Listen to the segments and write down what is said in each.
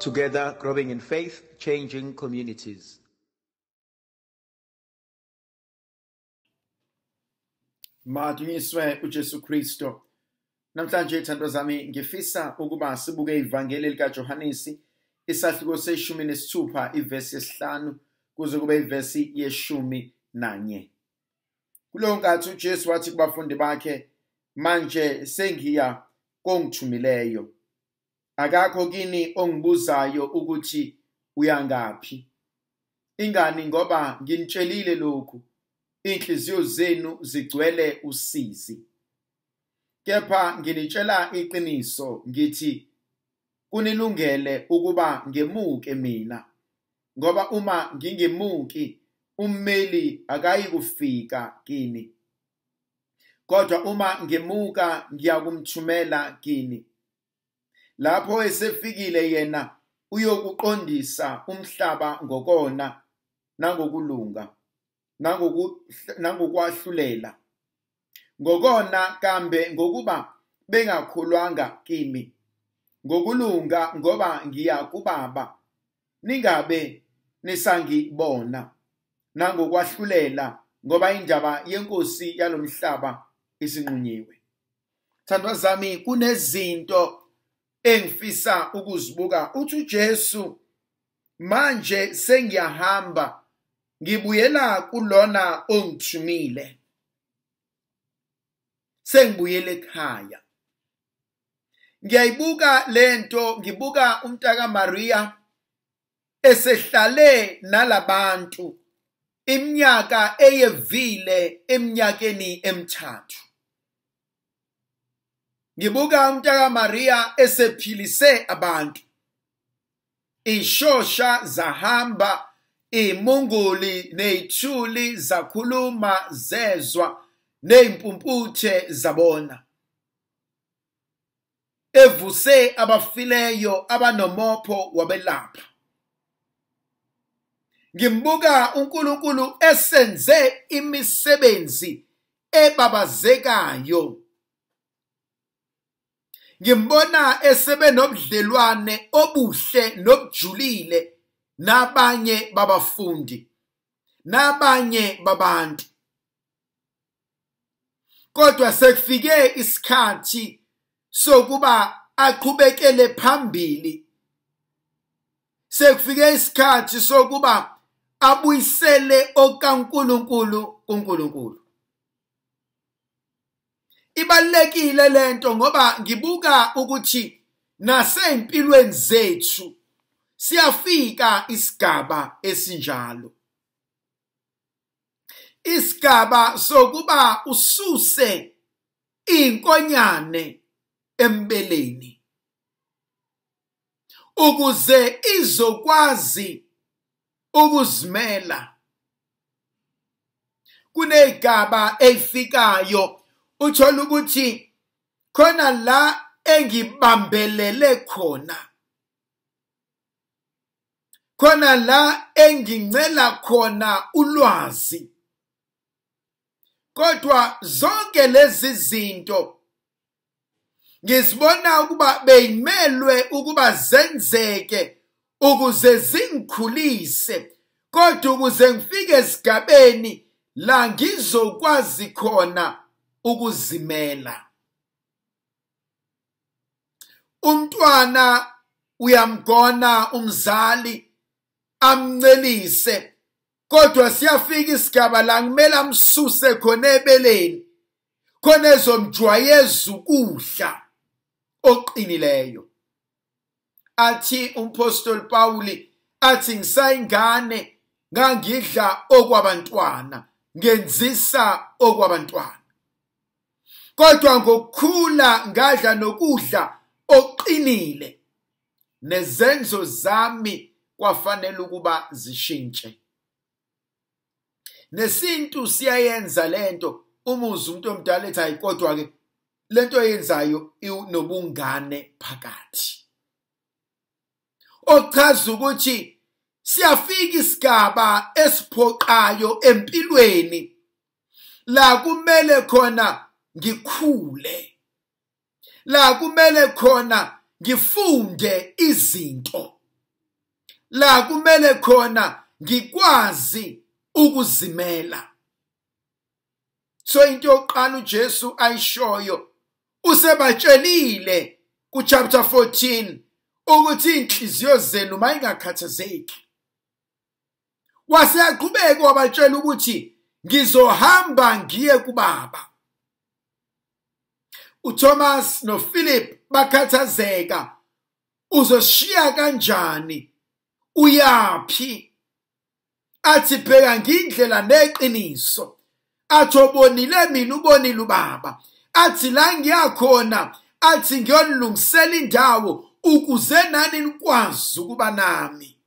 Together, growing in faith, changing communities. Madunyiswe uJesu Kristo. Namhlanje thandwa zami ngifisa ukuba sibuke ivangeli likaJohanesi isahluko se-16 ivesi yesihlanu kuze kube ivesi ye-11. Kuleyo nkathi uJesu wathi kubafundi bakhe, manje sengiya kongithumileyo. Akakho kini ongibuzayo ukuthi uyangaphi. Ingani ngoba nginitshelile lokhu, inhliziyo zenu zigcwele usizi. Kepha nginitshela iqiniso ngithi kunilungele ukuba ngemuke mina, ngoba uma ngingemuki ummeli akayikufika kini. Kodwa uma ngemuka ngiyakumthumela kini. Lapho esefikile yena uyokuqondisa umhlaba ngokona nangokulunga nangokwahlulela. Ngokona kambe ngokuba bengakholwanga kimi, ngokulunga ngoba ngiya kuBaba ningabe nisangibona, nangokwahlulela ngoba indaba yenkosi yalomhlaba isinqunyiwe. Thandwa zami, kunezinto engifisa ukuzibuka. Uthi uJesu, manje sengiyahamba ngibuyela kulona ongithumile. Sengibuyele ekhaya. Ngiyayibuka lento, ngibuka umntaka Maria esehlale nalabantu iminyaka eyevile eminyakeni emithathu. Ngibuka umntaka Maria esephilise abantu. Ishosha zahamba, imunguli neyithuli zakhuluma zezwa, neyimpumputhe zabona. Evuse abafileyo abanomopho wabelapha. Ngimbuka uNkulunkulu esenze imisebenzi ebabazekayo. Ngimbona esebe nobudlelwane obuhle nobujulile nabanye babafundi, nabanye babantu. Kodwa sekufike isikhathi sokuba aqhubekele phambili. Sekufike isikhathi sokuba abuyisele okaNkulunkulu kuNkulunkulu. Ibalulekile lento ngoba ngibuka ukuthi nasempilweni zethu siyafika isigaba esinjalo. Isigaba sokuba ususe inkonyane embeleni ukuze izokwazi ukuzimela. Kunezigaba ezifikayo uthola ukuthi khona la engibambelele khona, khona la engincela khona ulwazi. Kodwa zonke lezi zinto ngizibona ukuba beyimelwe ukuba zenzeke ukuze zingikhulise, kodwa ukuze ngifike esigabeni la ngizokwazi khona ukuzimela. Umntwana uyamgona umzali amncelise, kodwa siyafika isigaba la kumele amsuse khona ebeleni, khona ezomjwayeza ukudla oqinileyo. Athi umpostoli Pawuli, athi ngisayingane ngangidla okwabantwana, ngenzisa okwabantwana. Kodwa ngokukhula ngadla nokudla oqinile, nezenzo zami kwafanele ukuba zishintshe. Nesintu siyayenza lento, umuzi umuntu omdala ethi hayi kodwa ke lento oyenzayo inobungane phakathi. Ochaza ukuthi siyafika isigaba esiphoqayo empilweni la kumele khona ngikhule, la kumele khona ngifunde izinto. la kumele khona ngikwazi ukuzimela. So into yokuqala uJesu ayishoyo usebatshelile ku chapter 14 ukuthi inhliziyo zenu mayingakhathazeki. Waseyaqhubeka wabatshela ukuthi ngizohamba ngiye kubaba. uThomas noPhilip bakhathazeka, uzoshiya kanjani, uyaphi? Athi bheka ngindlela neqiniso, athi obonile mina ubonile ubaba, athi la ngiyakhona, athi ngiyonilungisela indawo ukuze nani nikwazi ukuba nami.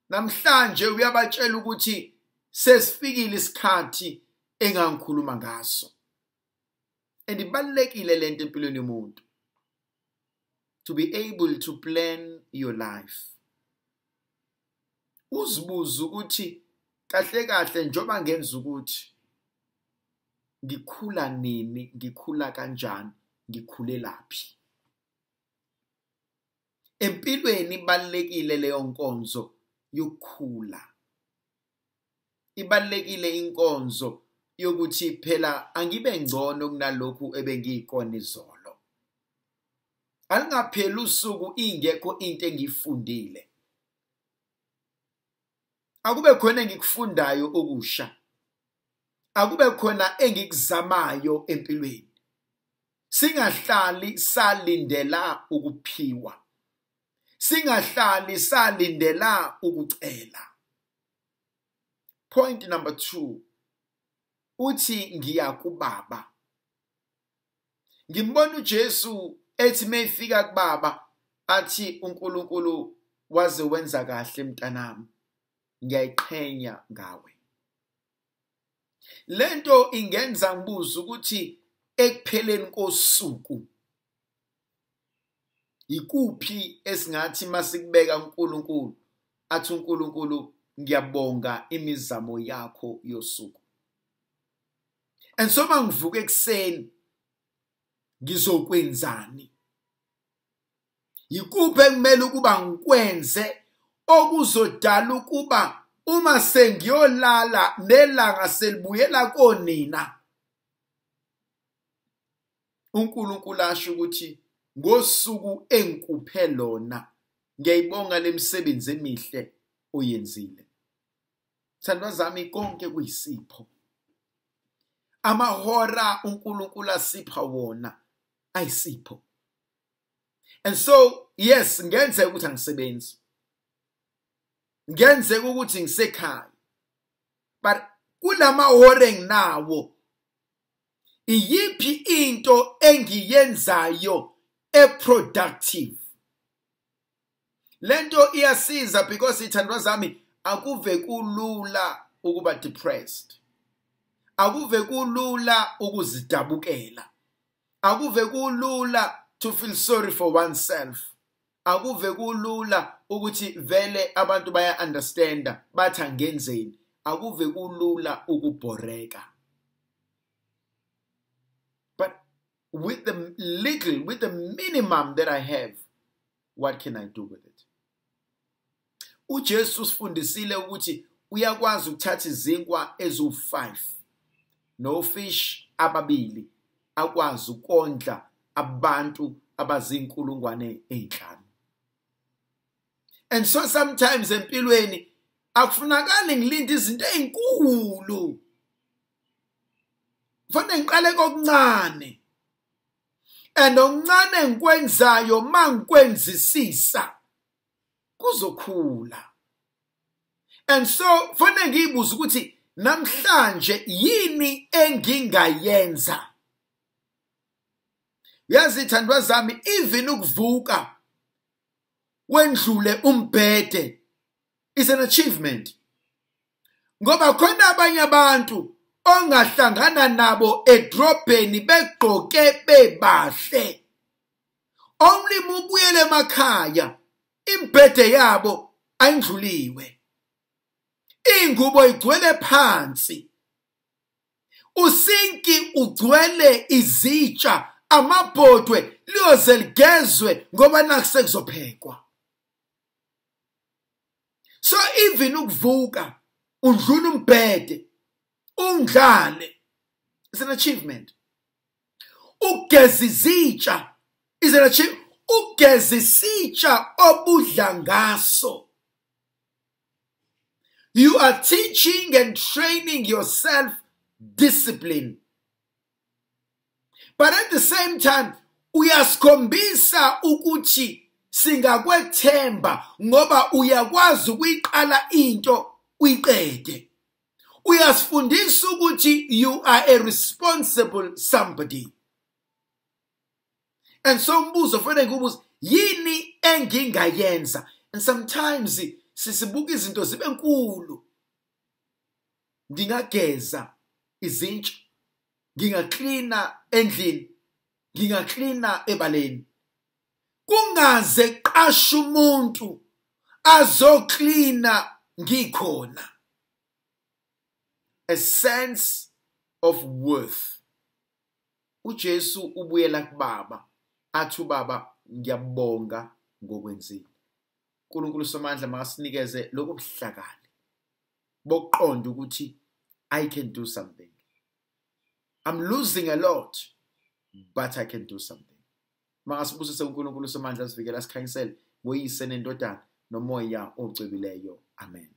Namhlanje uyabatshela ukuthi sesifikile isikhathi engangikhuluma ngaso. And ibalulekile lento empilweni yomuntu, to be able to plan your life. Uzibuze ukuthi kahle kahle njoba ngenza ukuthi ngikhula nini, ngikhula kanjani, ngikhulelaphi. Empilweni ibalulekile leyo nkonzo yokukhula. Ibalulekile inkonzo yokuthi phela angibe ngcono kunalokhu ebengiyikona izolo. Alingapheli usuku ingekho into engiyifundile. Akube khona engikufundayo okusha. Akube khona engikuzamayo empilweni. Singahlali salindela ukuphiwa. Singahlali salindela ukucela. Point number 2. Uthi ngiya kubaba. Ngimbona uJesu ethi mayifika kubaba athi uNkulunkulu waze wenza kahle mntanami, ngiyayiqhenya ngawe. Lento ingenza ngibuze ukuthi ekupheleni kosuku ikuphi esingathi masikubeka uNkulunkulu athi uNkulunkulu ngiyabonga imizamo yakho yosuku. And so mangivuka ekuseni ngizokwenzani? Yikuphi ekumele ukuba ngikwenze okuzodala ukuba uma sengiyolala nelanga selibuyela konina, uNkulunkulu asho ukuthi ngosuku engikuphe lona ngiyayibonga lemisebenzi emihle oyenzile. Thandwa zami, konke kuyisipho. Amahora uNkulunkulu asipha wona ayisipho. And so yes, ngenzeka ukuthi angisebenzi, ngenzeka ukuthi ngisekhaya, but kulamahora enginawo iyiphi into engiyenzayo eproductive? Lento iyasiza because ithandwa zami akuve kulula ukuba depressed, akuve kulula ukuzidabukela, akuve kulula to feel sorry for oneself, akuve kulula ukuthi vele abantu baya understanda bathi angenzeni, akuve kulula ukubhoreka. But with the little, with the minimum that I have, what can I do with it? uJesu usifundisile ukuthi uyakwazi ukuthatha izinkwa ezu5 no fish ababili akwazi ukondla abantu abazinkulungwane ezinhlanu. And so sometimes empilweni akufunakali ngilinde izinto ezinkulu, kufanele ngiqale kokuncane, and okuncane engikwenzayo mangikwenzisisa kuzokhula. And so kufanele ngiyibuze ukuthi namhlanje yini engingayenza. Yazi thandwa zami, even ukuvuka wendlule umbhede is an achievement, ngoba khona abanye abantu ongahlangana nabo edrobheni begqoke bebahle, only mubuyele emakhaya imbhede yabo ayindluliwe, ingubo igcwele phansi, usinki ugcwele izitsha, amabhodwe liyoze ligezwe ngoba nakusekuzophekwa. So even ukuvuka undlula umbhede ungidlale, it's an achievement. Ukugeza izitsha is an achievement. Ukugeza isitsha obudla ngaso. You are teaching and training yourself discipline. But at the same time, uyasikhombisa ukuthi singakwethemba ngoba uyakwazi ukuyiqala into uyiqede. Uyasifundisa ukuthi you are a responsible somebody. And so umbuzo fanele ngibuze, yini engingayenza? And sometimes sisibuka izinto zibe nkulu. Ngingageza izintsha, ngingaklina endlini, ngingaklina ebaleni. Kungaze qasha umuntu azoklina ngikhona. A sense of worth. uJesu ubuyela kubaba, athi ubaba ngiyabonga ngokwenzile. uNkulunkulu somandla makasinikeze lokho buhlakani bokuqonda ukuthi I can do something. I'm losing a lot, but I can do something. Makasibusise uNkulunkulu somandla, asivikele, asikhanyisele ngoyise nendodana nomoya ocwebileyo. Amen.